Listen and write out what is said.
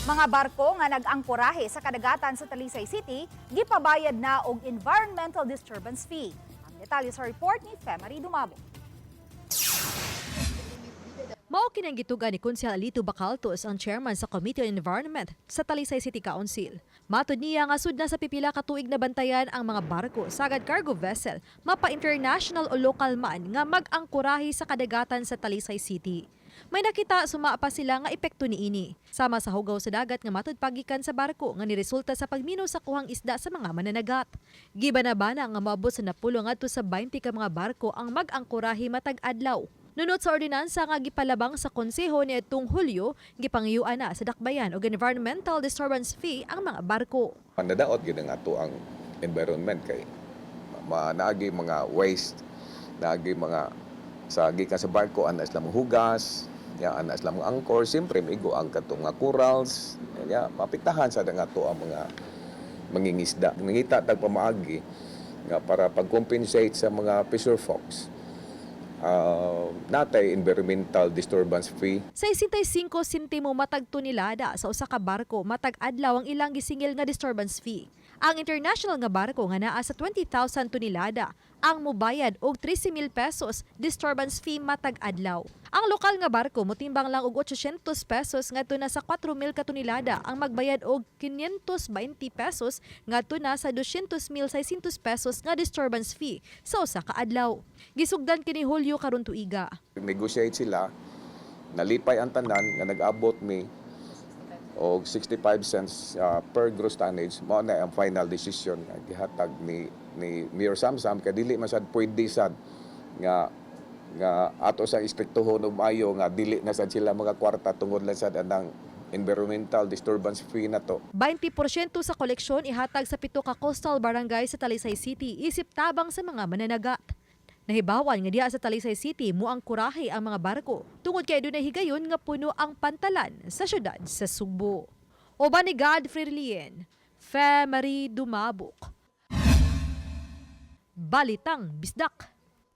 Mga barko nga nag-angkorahe sa kadagatan sa Talisay City gipabayad na og environmental disturbance fee. Ang detalye sa report ni Femary Dumabo. Mao kini ang gituga ni Konsehal Alito Bacaltos, ang chairman sa Committee on Environment sa Talisay City Council. Matod niya nga sud na sa pipila ka tuig na bantayan ang mga barko sagad cargo vessel, mapa international o local man, nga mag-angkorahe sa kadagatan sa Talisay City. May nakita suma pa sila nga epekto niini. Sama sa hugaw sa dagat nga matud pagikan sa barko nga niresulta sa pagmino sa kuhang isda sa mga mananagat. Gibanabana nga moabot sa 10 ngadto sa 20 ka mga barko ang mag-angkorahe matag adlaw. Nunot sa ordinansa nga gipalabang sa konseho niadtong Hulyo, gipangiyuan na sa dakbayan og environmental disturbance fee ang mga barko. Nadaot gid ang ato ang environment kay naagi mga waste, naagi mga sa gikan sa barko, ana sila hugas, ya, ana sila mga anchor, siyempre migo ang katong mga corals, ya, maapektahan sa nga ato ang mga mangingisda. Nangita tag pamaagi nga para pag-compensate sa mga fisher folks, natay environmental disturbance fee. 65 sentimo matag tonelada sa usa ka barko matag adlaw ang ilang gisingil nga disturbance fee. Ang international nga barko nga naa sa 20,000 tonelada ang mobayad og 13,000 pesos disturbance fee matag adlaw. Ang lokal nga barko motimbang lang og 800 pesos ngadto na sa 4,000 ka tonelada ang magbayad og 520 pesos ngadto na sa 200,600 pesos nga disturbance fee sa usa ka adlaw. Gisugdan kini Hulyo karon tuiga. Negotiate sila, nalipay ang tanan nga nag-abot mi og 65 cents per gross tonnage. Mao na ang final decision nga gihatag ni Mayor Samsam kay dili man sad pwede sad nga nga ato sa istriktohon og maayo nga dili na sad sila mga kwarta tungod lang sad anang environmental disturbance fee na to. 20% sa koleksyon ihatag sa pito ka coastal barangay sa Talisay City isip tabang sa mga mananagat. Nahibawan nga diha sa Talisay City moangkorahe ang mga barko tungod kay dunay higayon nga puno ang pantalan sa syudad sa Sugbo. Uban ni Godfrey Lien, Femary Dumabok. Balitang Bisdak.